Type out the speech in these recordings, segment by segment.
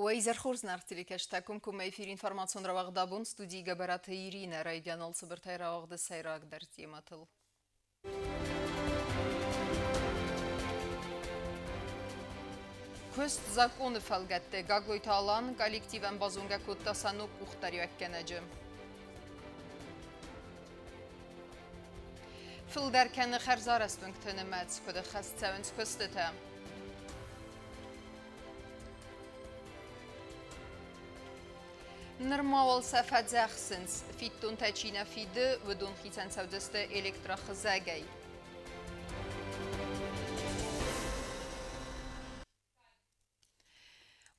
Уӕ изӕр хорз, нард телекӕсджытӕ! Комкоммӕ эфир информацион рауагъд «Абон», студийы Гӕбӕраты Иринӕ. Райдианыл цыбыртӕй рауагъды сӕйрагдӕр темӕтыл. Куыст законы фӕлгӕтты. Гаглойты Алан коллективӕн базонгӕ кодта сӕ ног къухдариуӕггӕнӕджы. Фылдӕр кӕны хӕрзарӕзт уынгты нымӕц, куыд ӕххӕст цӕуынц куыстытӕ. Нырма уал сӕ фӕдзӕхсынц, фиддонтӕ чи нӕ фиды, уыдон хицӕн цӕудзысты электрохызӕгӕй.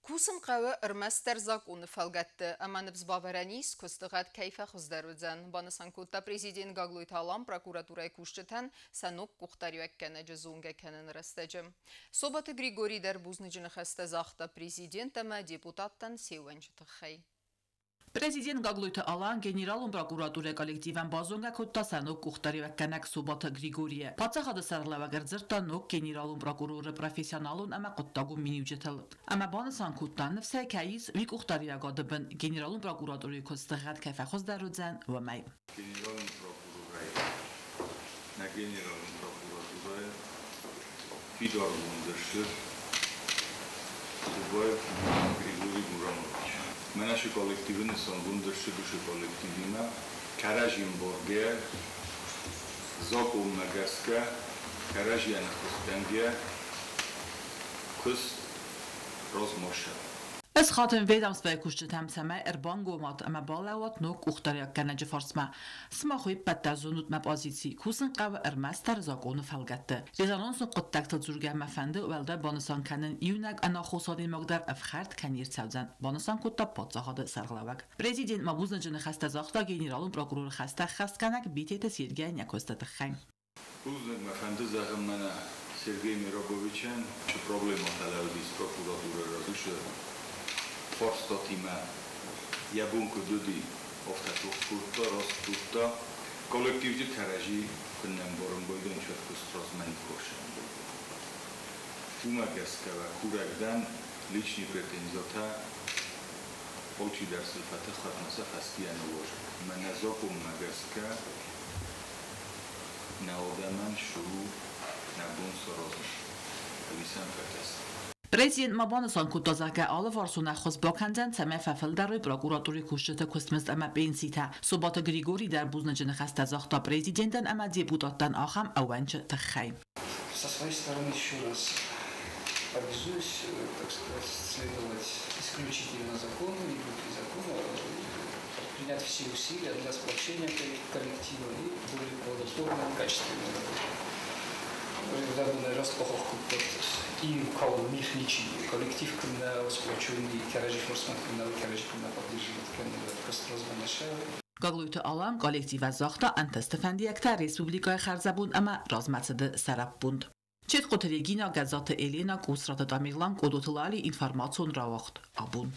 Кусын хъӕуы ӕрмӕстдӕр закъоны фӕлгӕтты ӕмӕ ныфс бавӕрӕн ис, куысты гъӕд кӕй фӕхуыздӕр уыдзӕн, банысан кодта президент Гаглойты Алан прокуратурӕйы кусджытӕн сӕ ног къухдариуӕггӕнӕджы зонгӕ кӕныны рӕстӕджы. Собаты Григорий дӕр бузныджы ныхӕстӕ загъта президент ӕмӕ депутаттӕн се ууӕнчы тыххӕй. Президент Гаглойты Алан Генералон прокуратурӕйы коллективӕн базонгӕ кодта сӕ ног къухдариуӕггӕнӕг Собаты Григорийы. Паддзахады сӕргълӕууӕг ӕрдзырдта ног генералон прокуроры профессионалон ӕмӕ хъуыддагон миниуджытыл. Ӕмӕ банысан кодта, ныфсӕй кӕй ис, уый къухдариуӕгады бын Генералон прокуратурӕйы куысты гъӕд кӕй фӕхуыздӕр уыдзӕн, уымӕй. Генералон прокурорӕй нӕ Генералон прокуратурӕйы фидаргонд сты Цубаев Григорий Гурамович. Мӕнӕ шы коллективы нысангонд ӕрцыдысты коллективимӕ кӕрӕдзи ӕмбаргӕ, закъонмӕ гӕсгӕ, кӕрӕдзийӕн ӕххуысгӕнгӕ куыст размӕ. Ӕз хатын ведомствӕйы кусджытӕм, цӕмӕй ӕрбангомат ӕмӕ балӕууат ног къухдариуӕггӕнӕджы фарсмӕ. Сымах уе ппӕт дӕр зонут мӕ позици, кусын хъӕуы ӕрмӕстдӕр закъоны фӕлгӕтты. Резонансон хъуыддӕгтыл дзургӕ мӕ фӕнды уӕлдай банысан кӕнын, иунӕг ӕнаххос адӕймаг дӕр ӕфхӕрд кӕй не рцӕудзӕн, банысан кодта паддзахады сӕргълӕууӕг. Президент ма бузныджы ныхӕстӕ загъта генералон прокуроры хӕстӕ ӕххӕстгӕнӕг Битеты Сергейӕн йӕ куысты тыххӕй. Бузныг мӕ фӕнды зӕгъын мӕнӕ Сергей Миробовичӕн, цы проблемӕтӕ лӕудис прокуратурӕйы раз, уыцы фарстатимӕ йӕ бон куыд уыди, афтӕ тох кодта, раст кодта. Коллективты кӕрӕдзи куыннӕ ӕмбарын байдайын, уӕд куыст размӕ никуы Уымӕ гӕсгӕ уӕ курӕг дӕн, личный претензиятӕ алчидӕр сыл фӕтых, сӕ фӕстийӕ ныууазӕг. Мӕнӕ закъонмӕ гӕсгӕ нӕ адӕмӕн цы у нӕ бон саразын, ӕви сӕм фӕкӕсы. Президент ма банысан кодта, зӕгъгӕ, алыварсон ӕххуыс бакӕндзӕн, цӕмӕй фӕфылдӕр уой прокуратурӕйы кусджыты куыстмызд ӕмӕ пенситӕ. Собаты Григорий дӕр бузныджы ныхӕстӕ загъта президентӕн ӕмӕ депутаттӕн ахӕм ӕууӕнчы тыххӕй. Со своей стороны еще раз обязуюсь, так сказать, следовать исключительно закону и букве закона, предпринять все усилия для сплочения коллектива и более плодотворной, качественной работы. И у кого михничи коллектив куыннӕ сплоченный, кӕрӕдзи фарсмӕ куыннӕ, кӕрӕдзи куыннӕ поддерживать кӕны, куыст размӕ нӕ Гаглойты Алан коллективӕн загъта ӕнтысты фӕндиӕгтӕ республикӕйы хӕрзӕбон ӕмӕ размӕцыды сӕраппонд. Четхъуты Регина, Гӕззаты Елена, Къусраты Тамерлан, Къодоты Лали, информацион рауагъд «Абон».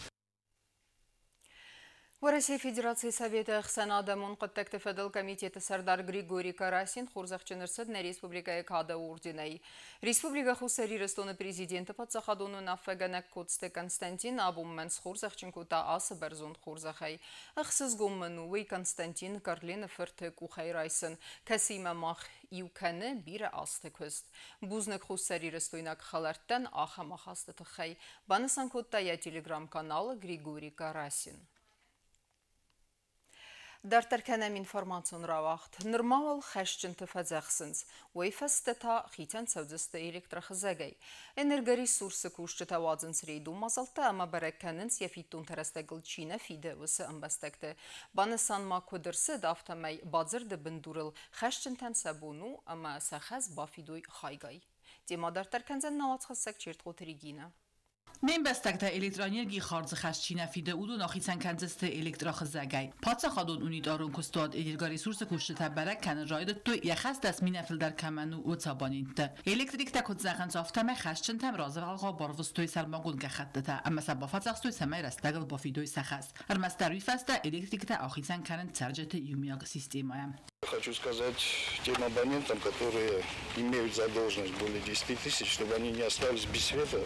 Уӕрӕсейы Федерацийы Советы ӕхсӕнадӕмон хъуыддӕгты фӕдыл комитеты сӕрдар Григорий Карасин хорзӕхджын ӕрцыд нӕ республикӕйы Кады орденӕй. Республикӕ Хуссар Ирыстоны президенты паддзахадон уынаффӕгӕнӕг Коцты Константин абон мӕн схорзӕхджын кодта ацы бӕрзонд хорзӕхӕй. Ӕхсызгон мын у уый Константин Карлены фырты къухӕй райсын, кӕцыимӕ мах иу кӕны бирӕ азты куыст. Бузныг хуссарирыстойнаг хӕлӕрттӕн ахӕм ахасты тыххӕй, банысан кодта йӕ телеграм-каналы Григорий Карасин. Дарддӕр кӕнӕм информацион рауагъд. Нырма уал хӕсджынты фӕдзӕхсынц. Уый фӕстӕ та хицӕн цӕудзысты электрохызӕгӕй. Энергоресурсы кусджытӕ уадзынц рейдон мадзӕлттӕ ӕмӕ бӕрӕг кӕнынц, йӕ фиддонты рӕстӕгыл чи нӕ фиды, уыцы ӕмбӕстӕгты. Банысан ма куыд ӕрцыд, афтӕмӕй бадзырды бындурыл хӕсджынтӕн сӕ бон у ӕмӕ сӕ хӕс бафидой хайгай. Темӕ дарддӕр кӕндзӕн нӕ уацхӕссӕг Чертхъоты Регинӕ. Не мбӕстӕгтӕ электроэнергийы хардзы хӕс чи нӕ фиды, уыдон ахицӕн кӕндзысты электрохызӕгӕй. Паддзахадон унитарон куыстуат «Энергоресурсы» кусджытӕ бӕрӕг кӕнын райдыдтой, йӕ хӕс 10 000-ӕй фылдӕр кӕмӕн у, уыцы абонентты. Электриктӕ куыд зӕгъынц, афтӕмӕй хӕсджынтӕм развӕлгъау барвыстой сӕрмагонд гӕххӕттытӕ ӕмӕ сӕ бафӕдзӕхстой, цӕмӕй рӕстӕгыл бафидой сӕ хӕс. Ӕрмӕстдӕр уый фӕстӕ электриктӕ ахицӕн кӕнынц цӕрджыты иумиаг системӕйӕ. Хочу сказать тем абонентам, которые имеют задолженность более 10 тысяч, чтобы они не остались без света,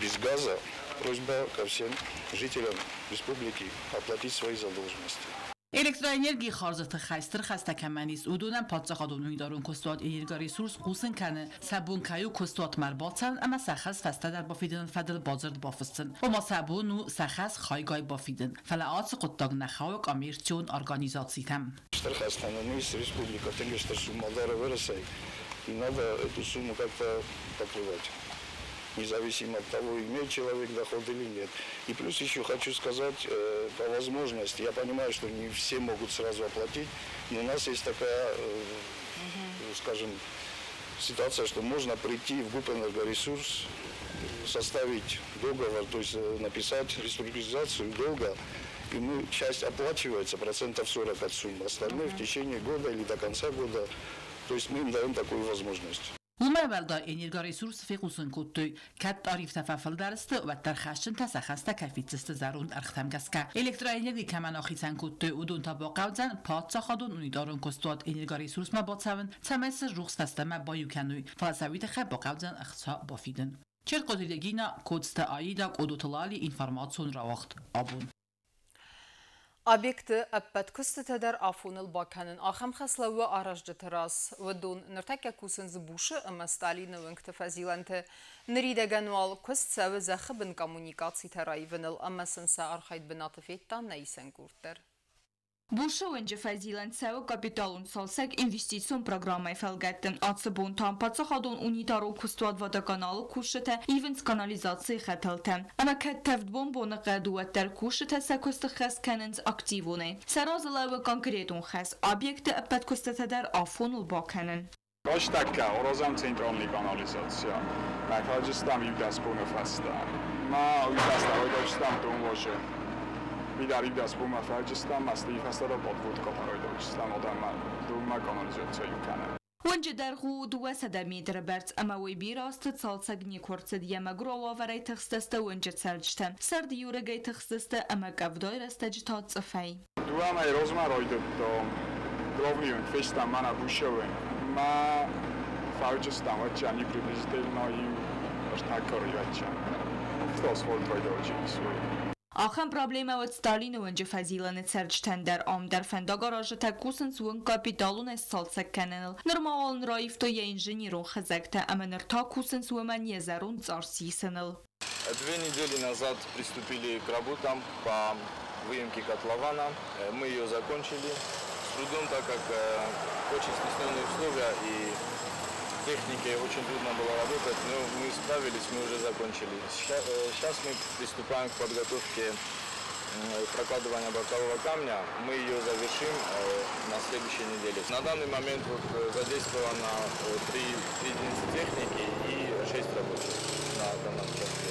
без газа. Просьба ко всем жителям республики оплатить свои задолженности. Электроэнергийы хардзы тыххӕй стыр хӕстӕ кӕмӕн ис, уыдонӕн паддзахадон унитарон куыстуат Энергоресурс хъусын кӕны, сӕ бон кӕй у куыстуатмӕ ӕрбацӕуын ӕмӕ сӕ хӕс фӕстӕдӕр бафидыны фӕдыл бадзырд бафыссын. Ома сӕ бон у сӕ хӕс хайгай бафидын. Фӕлӕ ацы хъуыддаг нӕ хауы коммерцион организацитӕм. Стыр хӕстӕ нын ис, республикӕ тынг стыр суммӕ дары Уӕрӕсейы, и надо эту сумму как-то покрывать, независимо от того, имеет человек доход или нет. И плюс еще хочу сказать, по возможности, я понимаю, что не все могут сразу оплатить, но у нас есть такая, скажем, ситуация, что можно прийти в ГУП «Энергоресурс», составить договор, то есть написать реструктуризацию долга, и мы, часть оплачивается, процентов 40 от суммы, остальное в течение года или до конца года. То есть мы им даем такую возможность. Уымӕй уӕлдай Энергоресурс фехъусын кодтой, кӕд тарифтӕ фӕфылдӕр сты, уӕддӕр хӕсджынтӕ сӕ хӕстӕ кӕй фиддзысты зӕронд ӕргътӕм гӕсгӕ. Электроэнерги кӕмӕн ахицӕн кодтой, уыдон та бахъӕудзӕн паддзахадон унитарон куыстуат Энергоресурсмӕ бацӕуын, цӕмӕй сын рухс фӕстӕмӕ баиу кӕной, фӕлӕ сӕ уый тыххӕй бахъӕудзӕн ӕхца бафидын. Черкъоты Регина, Коцты Аида, Къодоты Лали, информацион рауагъд Абон. Объекты ӕппӕт куыстытӕ дӕр афоныл бакӕнын ахӕм хӕс лӕууы аразджыты раз. Уыдон ныртӕккӕ кусынц Бушы ӕмӕ Сталины уынгты фӕзилӕнты. Ныридӕгӕн уал куыст цӕуы зӕххы бын коммуникацитӕ раивыныл ӕмӕ сын сӕ архайд бынаты федта нӕ исӕн къорд дӕр. Бушы уынджы фӕзилӕн цӕуы капиталон цалцӕг инвестицион программӕйы фӕлгӕтты. Ацы бонтӕм паддзахадон унитарон куыстуат Водоканал-ы кусджытӕ ивынц канализацийы хӕтӕлтӕ. Ӕмӕ кӕд тӕвдбон боныхъӕд у, уӕддӕр кусджытӕ сӕ куысты хӕс кӕнынц активонӕй. Сӕ разы лӕууы конкретон хӕс объекты ӕппӕт куыстытӕ дӕр афоныл бакӕнын. Рӕстӕггӕ аразӕм центральный канализация. Бафӕлдыстам иу-10 боны фӕстӕ. Ма уый фӕстӕ райдайдзыстӕм донласы. Фидар иу-10 бонмӕ фӕлдыстам, ма стӕй фӕстӕдӕр подводкӕтӕ райдайдзыстӕм адӕммӕ донмӕ канализаци иу кӕнын. Уынджы дӕргъ у 200 метры бӕрц ӕмӕ уый бирӕ азты цалцӕг никуы ӕрцыд. Йӕ мӕгуыр уавӕрӕй тыхстысты уынджы цӕрджытӕ. Сӕрд иурӕгӕй тыхстысты ӕмӕ къӕвдайы рӕстӕджы та цъыфӕй. Дыууӕ мӕйы размӕ райдыдтам главный уынг фестӕм мӕнӕ Бушевы. Ма фӕлдыстам вӕччӕн иу приблизительно иу ӕртӕ къуыри вӕччӕн. Афтӕ асфальт райдайджын ис уый. Ахӕм проблемӕ уыд Сталины уынджы фӕзилӕны цӕрджытӕн дӕр. Ам дӕр фӕндагаразджытӕ кусынц уынг капиталонӕй сцалцӕг кӕныныл. Нырма уал ын раивтой йӕ инженерон хызӕгтӕ ӕмӕ ныр та кусынц уымӕн йӕ зӕронд цъар сисыныл. 2 недели назад приступили к работам по выемке котлована. Мы ее закончили с трудом, так как очень стесненные условия и технике очень трудно было работать, но мы справились, мы уже закончили. Сейчас мы приступаем к подготовке прокладывания бокового камня. Мы ее завершим на следующей неделе. На данный момент вот задействовано три единицы техники и шесть рабочих на данном участке.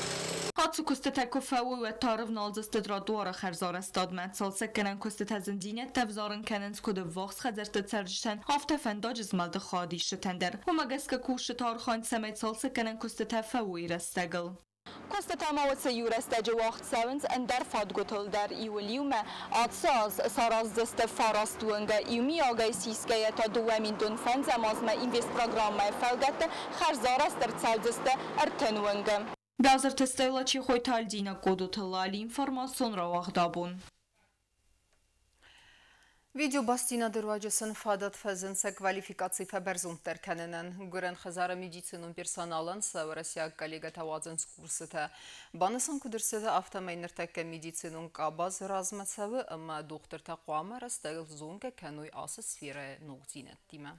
Ацы куыстытӕ куы фӕуой, уӕд та ӕрывналдзысты тротуары хӕрзарӕзтадмӕ. Цалцӕггӕнӕн куыстытӕ зындзинӕдтӕ ӕвзарын кӕнынц куыд ӕввахс хӕдзӕртты цӕрджытӕн, афтӕ фӕндаджы змӕлды хайадисджытӕн дӕр. Уымӕ гӕсгӕ кусджытӕ архайынц, цӕмӕй цалцӕггӕнӕн куыстытӕ фӕуой рӕстӕгыл. Куыстытӕ ма уыцы иу рӕстӕджы уагъд цӕуынц ӕндӕр фадгуытыл дӕр. Иуыл иумӕ ацы аз сараздзысты фараст уынгы. Иумиагӕй сисгӕйӕ та 2015-ӕм азмӕ инвестпрограммӕйы фӕлгӕтты хӕрзарӕзт ӕрцӕудзысты 30 уынгы. Бязырты Стелла, Чехойты Альдина, Къодоты Лали, информацион рауагъд Абон. Видеобастдзинады руаджы сын фадат фӕзынд сӕ квалификаци фӕбӕрзонддӕр кӕнынӕн. Гуырӕн хӕдзары медицинон персоналӕн сӕ уӕрӕсейаг коллегӕтӕ уадзынц курсытӕ. Банысан куыд ӕрцыд, афтӕмӕй ныртӕккӕ медицинон къабаз размӕ цӕуы ӕмӕ дохтыртӕ хъуамӕ рӕстӕгыл зонгӕ кӕной ацы сферӕйы ногдзинӕдтимӕ.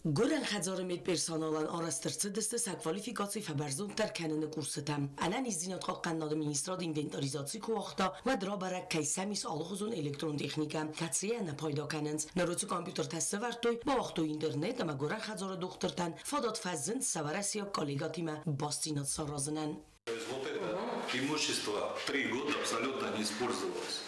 Гуырӕн хӕдзары медперсоналӕн арӕзт ӕрцыдысты сӕ квалификаци фӕбӕрзонддӕр кӕныны курсытӕ. Ӕнӕниздзинад хъахъхъӕнынады министрад инвентаризаци куы уагъта, уӕд рабӕрӕг, кӕй сӕм ис алыхуызон электрон техникӕ, кӕцыйӕ нӕ пайда кӕнынц. Ныр уыцы компьютертӕ сӕвӕрдтой, бауагътой интернет ӕмӕ гуырӕн хӕдзары дохтыртӕн фадат фӕзынд сӕ уӕрӕсейаг коллегӕтимӕ бастдзинад саразынӕн. То есть вот это имущество 3 года абсолютно не использовалось.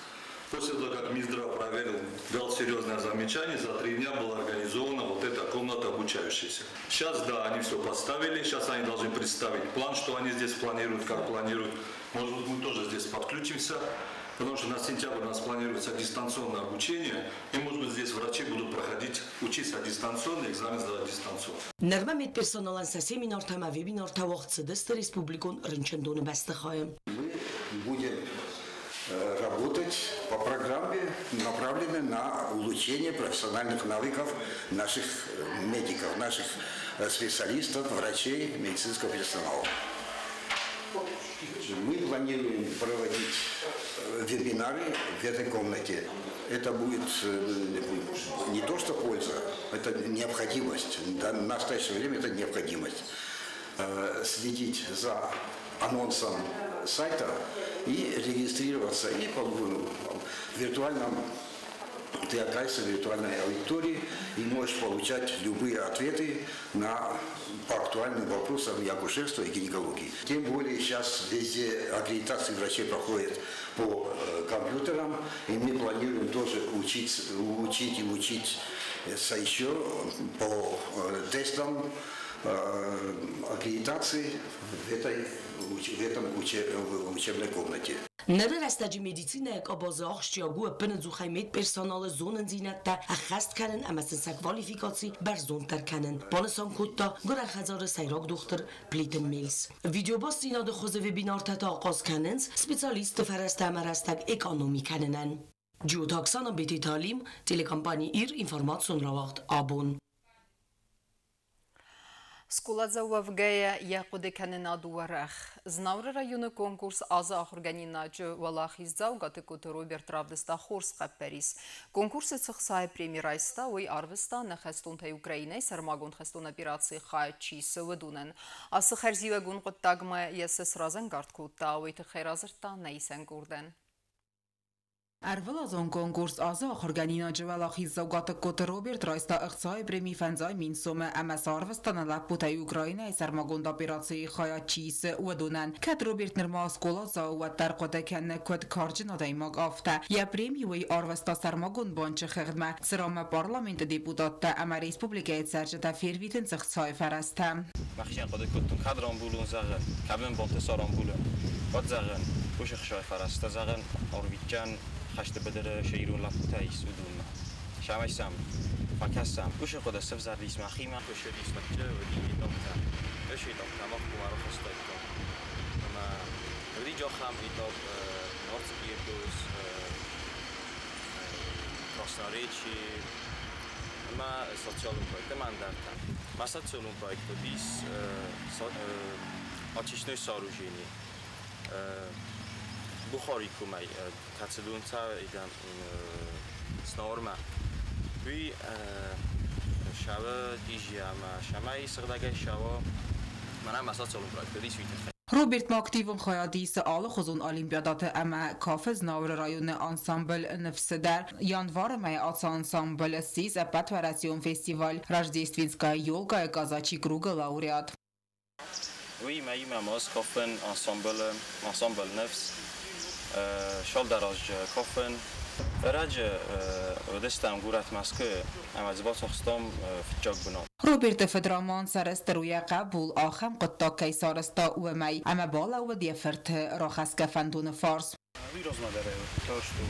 После того, как Минздрав проверил, дал серьезное замечание, за 3 дня была организована вот эта комната обучающаяся. Сейчас, да, они все поставили, сейчас они должны представить план, что они здесь планируют, как планируют. Может быть, мы тоже здесь подключимся. Потому что на сентябрь у нас планируется дистанционное обучение, и, может быть, здесь врачи будут проходить, учиться дистанционно, экзамен сдавать дистанционно. Нырма медперсоналӕн сӕ семинартӕ ӕмӕ вебинартӕ уагъд цыдысты республикон рынчындоны бӕстыхайы. Мы будем работать по программе, направленной на улучшение профессиональных навыков наших медиков, наших специалистов, врачей, медицинского персонала. Мы планируем проводить вебинары в этой комнате. Это будет не то что польза, это необходимость. В настоящее время это необходимость. Следить за анонсом сайта и регистрироваться и в виртуальном, ты оказываешься в виртуальной аудитории и можешь получать любые ответы по актуальным вопросам и акушерства, и гинекологии. Тем более сейчас везде аккредитации врачей проходят по компьютерам, и мы планируем тоже учить и учиться еще по тестам аккредитации в этом учебной комнате. Ныры рӕстӕджы медицинӕйы къабазы ахсджиаг у ӕппынӕдзухӕй медперсоналы зонындзинӕдтӕ ӕххӕст кӕнын ӕмӕ сын сӕ квалификаци бӕрзонддӕр кӕнын, банысан кодта Гуырӕн хӕдзары сӕйраг дохтыр Плиты Мельс. Видеобастдзинады хуызы вебинартӕ та ахъаз кӕнынц специалистты фӕрӕзтӕ ӕмӕ рӕстӕг экономи кӕнынӕн. Джиоты Оксана, Бететы Алим, телекомпани «Ир», информацион рауагъд «Абон». Скъоладзау уӕвгӕйӕ йӕ хъуыды кӕнынад у уӕрӕх. Знауыры районы конкурс азы ахуыргӕнинаджы уӕлахиздзау Гатыгкоты Роберт равдыста хорз хъӕппӕрис. Конкурсы цы хцайы преми райста, уый арвыста нӕ хӕстонтӕй Украинӕйы сӕрмагонд хӕстон операцийы хайад чи исы, уыдонӕн. Ацы хӕрзиуӕгон хъуыддагмӕ йӕ цы сразӕнгард кодта, уый тыххӕй радзырдта нӕ исӕн къордӕн. Ӕрвылазон конкурс азы ахуыргӕнинаджы уӕлахиздзау Гатыгкоты Роберт райста ӕхцайы преми 50 000 сомы ӕмӕ сӕ арвыста нӕ лӕппутӕй Украинӕйы сӕрмагонд операцийы хайад чи исы, уыдонӕн. Кӕд Роберт нырма скъоладзау у, уӕддӕр хъуыды кӕны, куыд карджын адӕймаг, афтӕ. Йӕ преми уый арвыста сӕрмагонд банчы хыгъдмӕ, цыранмӕ парламенты депутаттӕ ӕмӕ республикӕйы цӕрджытӕ фервитынц ӕхцайы фӕрӕзтӕ. Мӕхицӕн хъуыды кодтон, кӕд рамбулон, зӕгъын, кӕд мын бантыса рамбулын, уӕд, зӕгъын, уыцы ӕхцайы фӕрӕзтӕ, зӕгъын, арвитдзӕн хӕсты быдыры цы ирон лӕппутӕ ис, уыдонмӕ. Цӕмӕй сӕм фӕкӕсӕм. Уыцы хъуыды сӕвзӕрдис мӕхимӕ. Уыцы лӕгты уыди этаптӕ. Уыцы этаптӕ мах хъуамӕ рахызтаиккам. Ӕмӕ уыди ахӕм этап Нордскирдос, Красноречие ӕмӕ социалон проект ӕмӕ ӕндӕртӕ. Мӕ социалон проект уыдис очистное сооружение. Бухари комӕй кӕцы донтӕ идӕм Знауырмӕ. Уый сӕвы чъизи ӕмӕ цӕмӕй сыгъдӕгӕй сӕва, мӕнӕ мӕ социалон проект уыдис уый тыххӕй. Роберт ма активон хайад исы алыхуызон олимпиадӕты ӕмӕ кафы Знауыры районы ансамбль «Ныфс-ы» дӕр. Январы мӕйы ацы ансамбль ссис ӕппӕтуӕрӕсеон фестиваль «Рождественская елка-йы казачий круг-ы лауреат. Уыимӕ иумӕ ма ӕз кафын ансамблы, ансамбль «Ныфс», Шалдаразджы кафын. Ӕрӕджы уыдыстӕм горӕт Мӕскуыйы ӕмӕ дзы бацахстам фыццаг бынат. Роберты фыд Роман сӕрыстыр у йӕ хъӕбул ахӕм хъуыддаг кӕй сарӕзта, уымӕй, ӕмӕ балӕууыд йӕ фырты рахӕсгӕ фӕндоны фарс. Уый размӕ дӕр то, что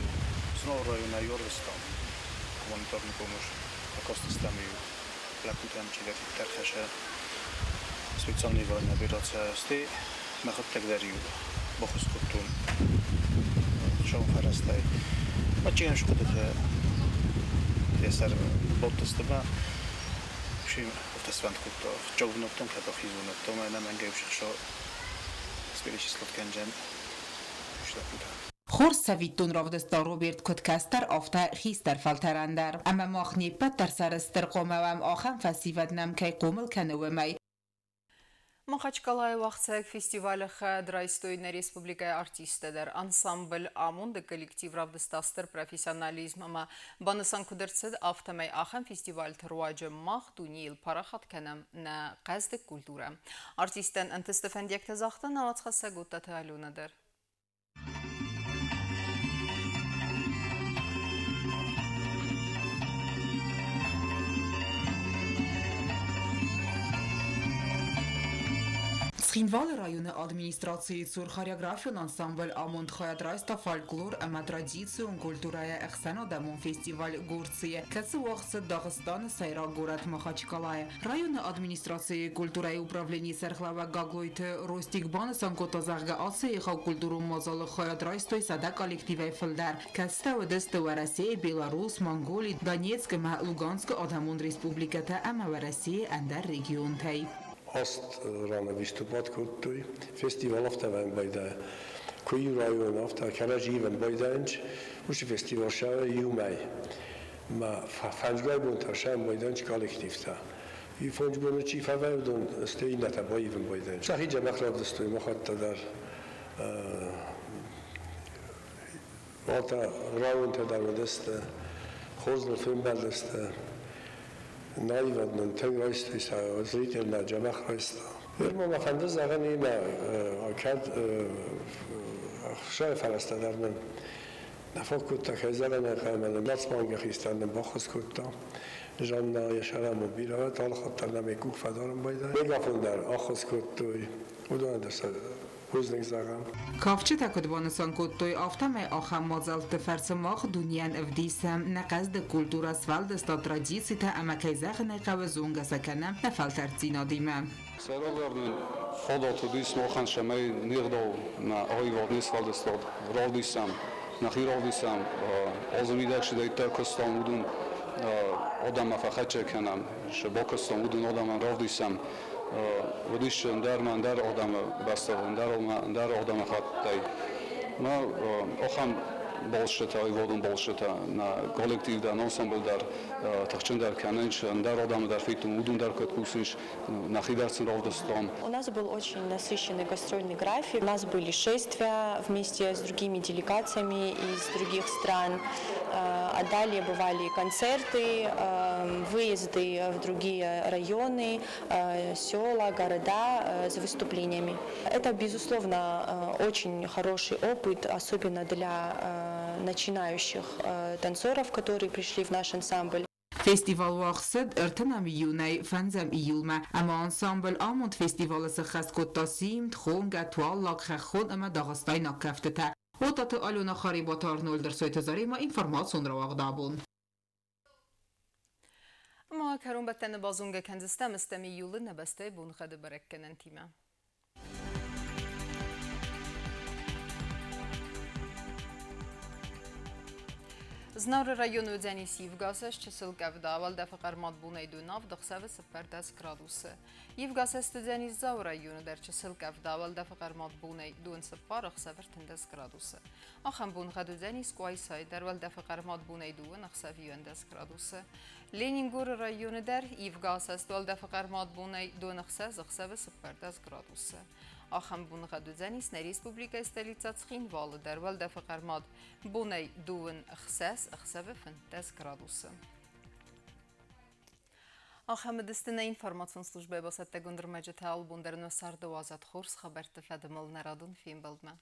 Знауыр районӕй ӕрвыстам гуманитарный помощь, бакастыстӕм-иу лӕппутӕм, чидӕриддӕр хӕсы специальный военная операция, стӕй мӕхӕдӕг дӕр-иу баххуыс кодтон хуыцауы фӕрӕзтӕй. Мӕ схъуыдытӕ йӕ сӕр бадтысты мӕ афтӕ сфӕнд кодта, фыццаг бынӕттон кӕд ахизон, уӕд та мӕ ӕнӕмӕнгӕй уыцы сперечислать кӕндзӕн уыцы лӕппутӕ. Хорз цӕвиттон равдыста Роберт куыд кӕстӕр, афтӕ хистӕр фӕлтӕрӕн дӕр. Ӕмӕ мах не ппӕт дӕр сӕрыстыр хъуамӕ уӕм, ахӕм фӕсивӕд нӕм кӕй хъомыл кӕны, уымӕй. Махачкалайы уагъдцӕуӕг фестивалы хайад райстой нӕ республикӕйы артисттӕ дӕр. Ансамбль «Амонд-ы» коллектив равдыста стыр профессионализм ӕмӕ банысан куыд ӕрцыд, афтӕмӕй ахӕм фестивальты руаджы мах дунейыл парахат кӕнӕм нӕ хъӕздыг культурӕ. Артисттӕн ӕнтысты фӕндиӕгтӕ загъта нӕ уацхӕссӕг Оттаты Аленӕ дӕр. Цхинвалы районы администрацийы цур хореографион ансамбль «Амонд» хайад райста фольклор ӕмӕ традицион культурӕйы ӕхсӕнадӕмон фестиваль Горцы-йы, кӕцы уагъд цыд Дагъыстаны сӕйраг горӕт Махачкалайы. Районы администрацийы культурӕйы управленийы сӕргълӕууӕг Гаглойты Ростик банысан кодта, зӕгъгӕ, ацы егъау культурон мадзалы хайад райстой 100 коллективӕй фылдӕр, кӕцытӕ уыдысты Уӕрӕсейы, Беларус, Монголи, Донецк ӕмӕ Луганскы адӕмон республикӕтӕ ӕмӕ Уӕрӕсейы ӕндӕр регионтӕй. Аст раны выступать кодтой. Фестивал афтӕ байдайы. Куы иу район афтӕ кӕрӕдзи ивын байдайынц, уыцы фестивал сӕ иу мӕй. Ма фӕндзгай бонтӕ сӕм байдайынц коллективтӕ. И фондз боны чи фӕвӕййы, уыдон стӕй иннӕтӕ баивын байдайынц. Сӕхи дзӕбӕх равдыстой махуӕттӕ дӕр. Уалта районтӕ дӕр уыдысты, хорз ныл фембӕлдысты. Наивад нын тынг райстой, сӕ зритель нӕ дзӕбӕх райста. Ныр ма мӕ фӕнды зӕгъын имӕ, кӕд ӕхсайы фӕрӕзтӕ дӕр нын нӕ фаг кодта, кӕй зӕгъын ӕй хъӕуы, нын Нацбангы хистӕр нын баххуыс кодта. Жанна йӕ сӕрӕн бирӕ алы хатт дӕр нӕм йӕ къух фӕдарын байдайы. Мегафон дӕр ӕххуыс кодтой, уыдонӕн дӕр сӕ бузныг зӕгъӕм. Кафджытӕ куыд банысан кодтой, афтӕмӕй ахӕм мадзӕлтты фӕрцы мах дунейӕн ӕвдисӕм нӕ хъӕздыг культурӕ, сфӕлдыстад, традицитӕ ӕмӕ, кӕй зӕгъын ӕй хъӕуы, зонгӕ сӕ кӕнӕм нӕ фӕлтӕрддзинадимӕ. Сӕйрагдӕр нын фадат уыдис махӕн, цӕмӕй не гъдау, нӕ аивад, не сфӕлдыстад равдисӕм, нӕхи равдисӕм, азы мидӕг цыдӕриддӕр куыстам, уыдон адӕммӕ фӕхӕццӕ кӕнӕм, цы бакуыстам, уыдон адӕмӕн равдисӕм. Уыдис ӕндӕр ӕмӕ ӕндӕр адӕмы бӕстӕ, ӕндӕр ӕмӕ ӕндӕр адӕмыхаттӕй. Ма ахӕм балцытӕ, аивадон балцытӕ нӕ коллектив дӕр, ансамбль дӕр тыхджындӕр кӕнынц, ӕндӕр адӕмы дӕр федтон, уыдон дӕр куыд кусынц, нӕхи дӕр сын равдыстам. У нас был очень насыщенный гастрольный график. У нас были шествия вместе с другими делегациями из других стран. А далее бывали концерты, выезды в другие районы, села, города с выступлениями. Это, безусловно, очень хороший опыт, особенно для начинающих танцоров, которые пришли в наш ансамбль. Фестивал уагъд цыд 30 июнӕй 5 июлмӕ ӕмӕ ансамбль «Амонд» фестивалы сӕххӕст кодта Симд, Хонгӕ, Туаллаг, Хӕххон ӕмӕ Дагъыстайнаг кӕфтытӕ. Отаты Алена, Харебаты Арнольд, Ӕрсойты Заремӕ, информацион рауагъд «Абон». Ма кӕронбӕттӕны базонгӕ кӕндзыстӕм ӕстӕм июлы нӕ бӕстӕйы боныхъӕды бӕрӕггӕнӕнтимӕ. Знауыры районы уыдзӕнис ивгӕ чысыл къӕвда, уӕлдӕфы хъӕрмад бонӕй 2 ӕхсӕвы 14 градусы. Ивгӕ уыдзӕнис Дзауы районы дӕр чысыл къӕвда, уӕлдӕфы хъӕрмад бонӕй 24 ӕхсӕвы 13 градусы. Ахӕм боныгъӕд уыдзӕнис Къуайсайы дӕр, уӕлдӕфы хъӕрмад бонӕй 2 ӕхсӕвы 11 градусы. Ленингоры районы дӕр ивгӕ уӕлдӕфы хъӕрмад бонӕй 26 ӕхсӕвы 14 градусы. Ахӕм боныгъӕд уыдзӕнис нӕ республикӕйы столицӕ Цхинвалы дӕр, уӕлдӕфы хъӕрмад бонӕй 26 ӕхсӕвы 15 градусы. Ахӕм уыдысты нӕ информацион службӕйы бацӕттӕгонд ӕрмӕджытӕ. Алыбон дӕр нӕ царды уадзӕд хорз хабӕртты фӕдыл нӕ радон фембӕлдмӕ.